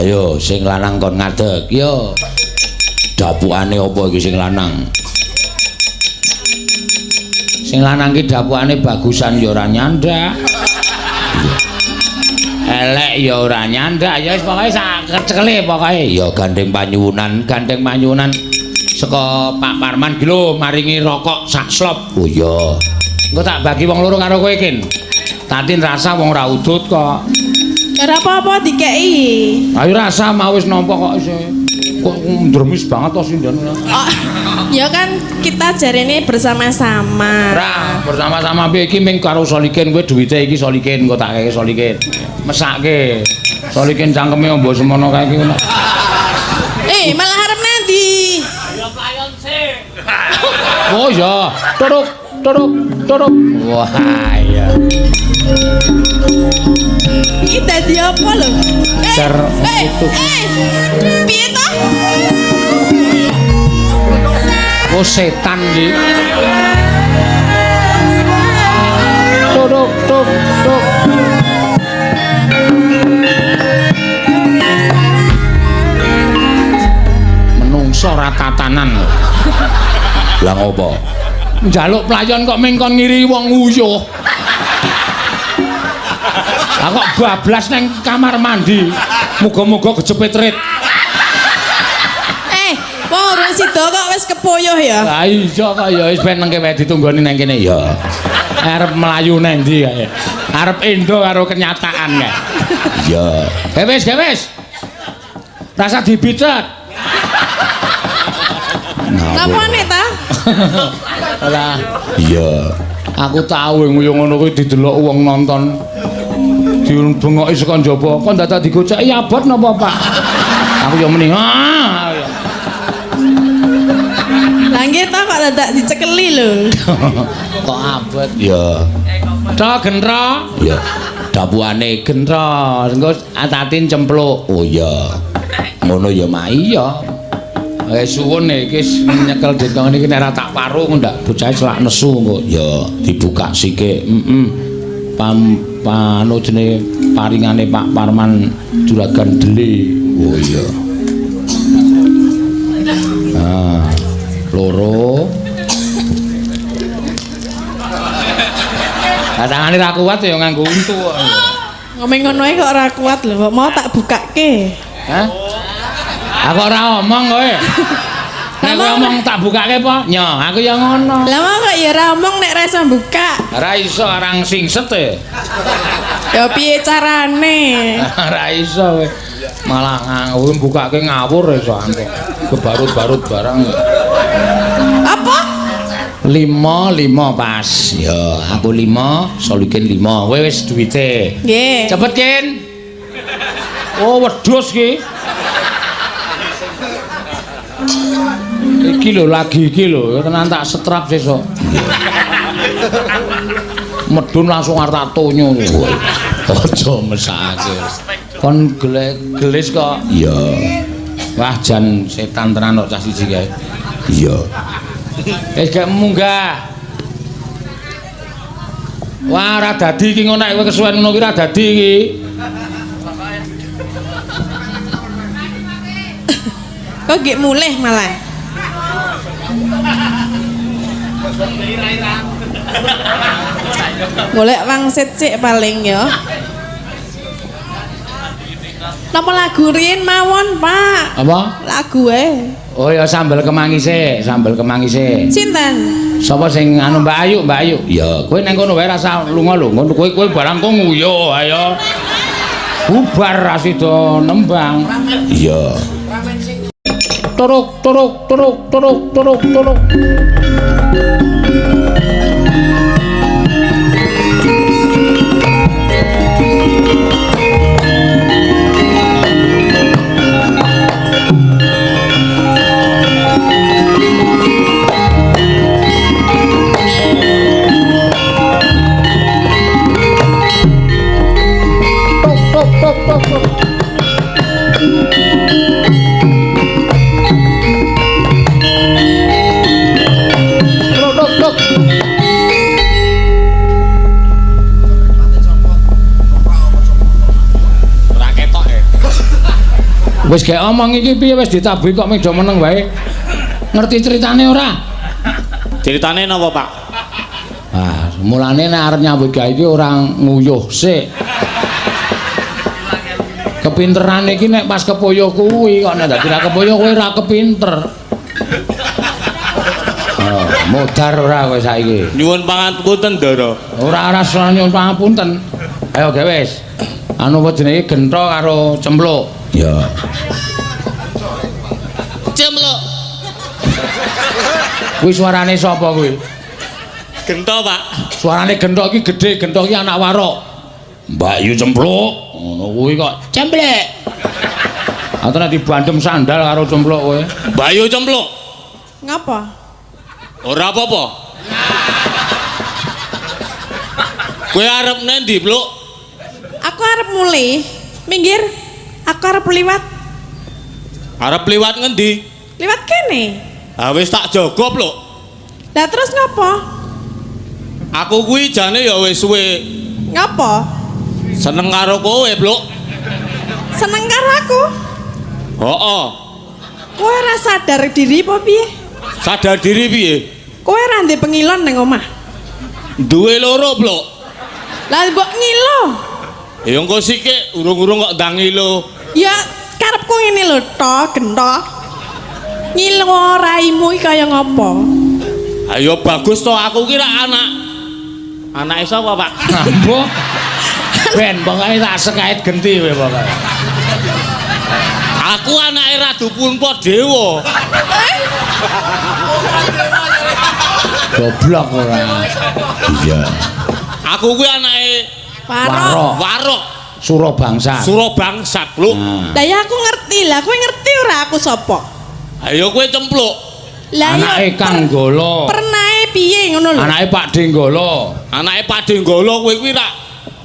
Ayo sing lanang kon ngadeg. Yo. Dapukane apa iki sing lanang? Sing lanang ki dapukane bagusan ya ora nyandak. Elek ya ora nyandak. Ya wis pokoke sak cekele pokoke. Ya gandeng panyuwunan, gandeng panyuwunan saka Pak Parman ki lho maringi rokok sak slop. Oh iya. Engko tak bagi wong loro karo kowe, Kin. Tatin rasa wong ora udut kok. Ya ora apa-apa dikeki. Ayo rasa mau wis nampa kok isih. Kok ndremis banget to sinden. Oh, ya kan kita jarene bersama-sama. Ora, bersama-sama piye iki ming karo Solikin kowe duwite iki Solikin engko tak keke Solikin. Mesake. Solikin cangkeme ombo semono kae iki. Eh, malah arep nanti. Oh iya, turuk turuk turuk. Wah iya. Iki dadi apa lho? Eh, Jar eh, utuh. eh. Piye to? Oh setan iki. Turuk tuk tuk. Menungso ora tatanan lho. Lah ngopo? Njaluk playon kok ming kon ngiri wong nguyuh. Lah kok bablas nang kamar mandi. Muga-muga kejepit rit. Eh, wong urung sida kok wis kepoyoh ya. Lah iya kok ya wis ben nengke wae ditunggoni nang kene ya. Arep mlayu nang ndi kae. Arep endo karo kenyataan kae. Iya. Eh wis, ge wis. Rasa dibicet. Napa nek ta? Lah iya. Aku tau nguyuh ngono kuwi didelok wong nonton. Dibengoki saka njaba, kok dadak digoceki abot napa, Pak? Aku ya muni, "Ah." Lah nggih ta kok dadak dicekeli lho. Kok abot? Ya. Tok gentra. Ya. Dapukane gentra. Engko Tatin cempluk. Oh iya. Ngono ya, Mak. Iya. Eh suwun iki nyekel dengkong iki nek ora tak paru ndak bocahe selak nesu engko. Ya, dibuka sike. Heeh. Pam panu jenenge paringane Pak Parman Juragan Dele. Oh iya. Ah, loro. Lah tangane ra kuat ya nganggo untu kok. Ngomong ngono ae kok ora kuat lho, kok mau tak bukake. Hah? Aku ora omong kowe. Nek kowe omong tak bukake apa? Nyo, aku ya ngono. Lah mau kok ya ora omong nek ra iso buka. Ora iso arang singset e. Ya piye carane? Ora iso kowe. Malah nganggo bukake ngawur iso antuk. Kebarut-barut barang. Apa? 5 5 pas. Ya, aku 5, Solikin 5. Kowe wis duwite. Nggih. Cepet, Kin. Oh, wedhus ki. Iki lho lagi iki lho, tenan tak setrap sesuk. Medun langsung arep tak tonyo. Aja mesake. Kon gelis kok. Iya. Wah, jan setan tenan kok cah siji kae. Iya. Wis gak munggah. Wah, ora dadi iki ngono nek kowe kesuwen ngono ki ora dadi iki. Kok gek mulih malah. Golek wangsit sik paling ya. Napa lagu riyin mawon, Pak? Apa? Lagu e. Oh ya sambel kemangi sik, sambel kemangi sik. Sinten? Sapa sing anu Mbak Ayu, Mbak Ayu? Ya, kowe nang kono wae rasa lunga lho. Ngono kowe kowe barang kok nguyuh ayo. Bubar ra sida nembang. Iya. Turuk turuk turuk turuk turuk turuk. Tuk tuk tuk tuk tuk. Tuk tuk tuk. Wis gek omong iki piye wis ditabuhi kok medo meneng wae. Ngerti ceritane ora? Ceritane napa, Pak? Ah, mulane nek arep nyambut gawe iki ora nguyuh sik. Kepinteran iki nek pas kepoyo kuwi kok nek dadi ra kepoyo kowe ora kepinter. Oh, modar ora kowe saiki. Nyuwun pangapunten, Ndara. Ora ora nyuwun pangapunten. Ayo gawe wis. Anu apa jenenge gentho karo cempluk. Ya. Cempluk. Kuwi suarane sapa kuwi? Gentho, Pak. Suarane gentho iki gedhe, gentho iki anak warok. Mbak Yu cempluk. Ngono kuwi kok cemplek. Atau nek dibandem sandal karo cempluk kowe. Mbak Yu cempluk. Ngapa? Ora apa-apa. Kowe arep nendi, Pluk? Aku arep mulih. Minggir. Aku arep liwat. Arep liwat ngendi? Liwat kene. Ah wis tak jaga, Pluk. Lah terus ngapa? Aku kuwi jane ya wis suwe Ngapa? seneng karo kowe, Pluk. Seneng karo aku? Heeh. Kowe ora sadar diri apa piye? Sadar diri piye? Kowe ora ndek pengilon nang omah. Duwe loro, Pluk. Lah mbok ngilo. Ya engko sikik urung-urung kok ndang ngilo. Ya karepku ngene lho, to, gentho. Ngilo raimu iki kaya ngopo? Ayo bagus to aku ki rak anak. Anake sapa, Pak? Ambuh. Ben pokoke tak sekait genti kowe pokoke. Aku anake Ratu Puntadewa. Goblok ora. Iya. Aku kuwi anake Warok. Warok Surabangsa. Surabangsa, Pluk. Nah. Lah ya aku ngerti lah, kowe ngerti ora aku sapa? Ayo kowe cempluk. Lah ya Anake Kang Golo. Pernae piye ngono lho. Anake Pak Denggolo. Anake Pak Denggolo kowe kuwi rak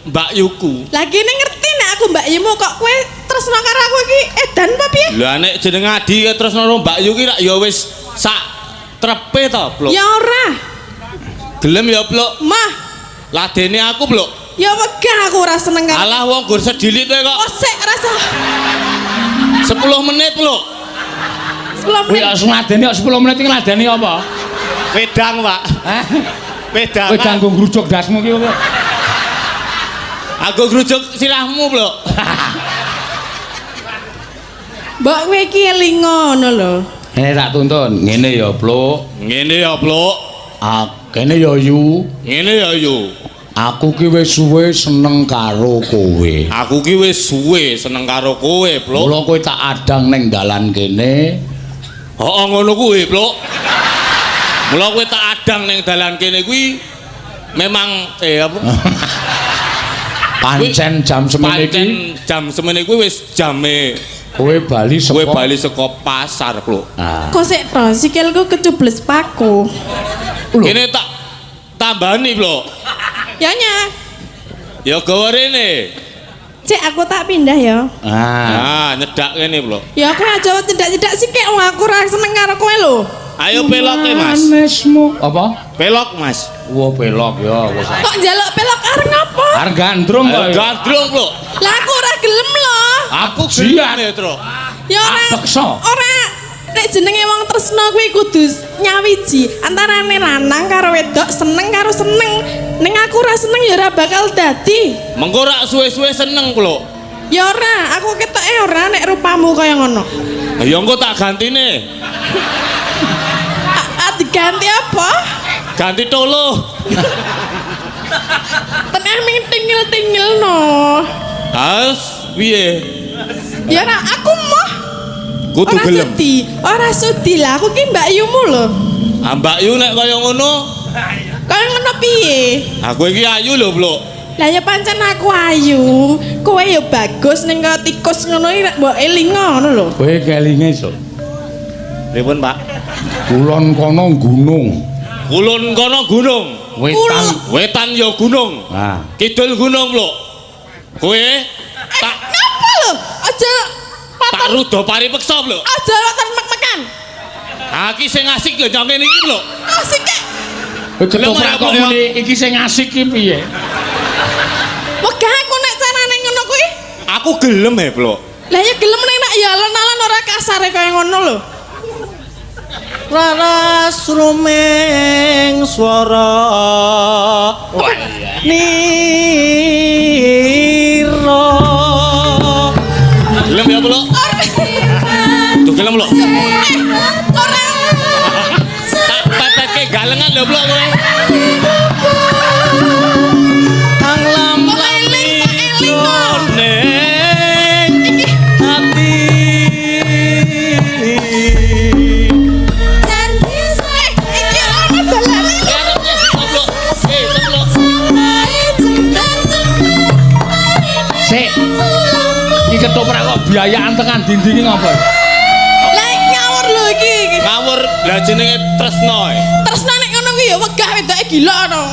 Mbak Yuku. Lah kene ngerti nek aku Mbak Yumu kok kowe tresno karo aku iki edan apa piye? Lah nek jeneng Adi tresno karo Mbak Yu ki rak ya wis sak trepe to, Pluk. Ya ora. Gelem ya, Pluk. Mah, Ladene aku, Pluk. ya wegah aku ora seneng karo. Alah wong gur sedilit wae kok. Oh sik rasa 10 menit, Pluk. 10 Kuwi menit. kok ngladeni kok 10 menit iki ngladeni apa? Wedang, Pak. Hah? Wedang. Kowe ganggu ngrujuk dasmu ki apa? Aku ngrujuk sirahmu, Pluk. Mbok kowe iki eling ngono lho. Tak tuntun. Ngene ya, Pluk. Ngene ya, Pluk. Ah, kene ya Yu. Ngene ya, Yu. Aku ki wis suwe seneng karo kowe. Aku ki wis suwe seneng karo kowe, Pluk. Mula kowe tak adang ning dalan kene. Heeh, ngono kuwi, Pluk. Mula kowe tak adang ning dalan kene kuwi memang apa? Pancen jam semene iki Pancen jam semene kuwi wis jame kowe bali saka kowe bali saka pasar, Pluk. Ah. Kok sik to sikilku kecubles paku. Lho. Kene tak tambani, Pluk. Ya nya. Ya gawa rene. Cek aku tak pindah ya. Ah. Nah, nyedak kene, Pluk. Ya aku aja cedak-cedak sikik wong aku ora seneng karo kowe lho. Ayo peloke, Mas. Manismu. Apa? Pelok, Mas. Wah, pelok ya wis. Kok njaluk pelok arep ngopo? Arep gandrung kok. Ayo gandrung, Pluk. Lah aku ora gelem lho. Aku Jiat. gelem ya, Tru. Ya ora. Peksa. Ora. Nek jenenge wong tresno kuwi kudu nyawiji antarane lanang karo wedok seneng karo seneng. Ning aku ora seneng ya ora bakal dadi. Mengko rak suwe-suwe seneng, Pluk. Ya ora, aku ketoke ora nek rupamu kaya ngono. Ya engko tak gantine. Diganti apa? Ganti tolo. Teneh ming tingil-tingil no. Has piye? Ya ora, aku moh. Kudu Ora gelem. sudi, ora sudi lah aku ki Mbak Yumu lho. Ah, Mbak Yu nek kaya ngono, Kaya ngono piye? aku iki ayu lho, Pluk. Lah ya pancen aku ayu, kowe ya bagus ning kaya tikus ngono iki nek mbok eling ngono lho. Kowe kelinge, So. Pripun, Pak? Kulon kono gunung, Kulon kono gunung, wetan. wetan ya gunung, Ah. kidul gunung, Pluk. Kowe tak Ngapa lho? Aja tak paton rudo paripeksa, Pluk. aja paton mek-mekan. Ha iki sing asik lho nyang kene iki, Pluk. Asik kek. Kowe ketoprak kok Gelem, ya, muni iki sing asik ki piye? Wegah aku nek carane ngono kuwi. Aku gelem e, Pluk. Lah ya gelem nek nak ya alon-alon ora kasare kaya ngono lho. Raras rumeng swara nira. Gelem ya, Pluk? Tuh gelem lho. Eh, ora. Tak pepeke galengan lho, Pluk kowe. Kang lam Kok eling, kok eling kok. ning Iki ati. eh iki ana dalane. Ya arep Pluk. Eh, Pluk. Sik. Iki ketoprak kok biayaan tekan dinding iki ngapa? Lah ngawur lho iki. Ngawur lah jenenge tresno. Tresno nek ngono kuwi ya wegah wedoke gila no.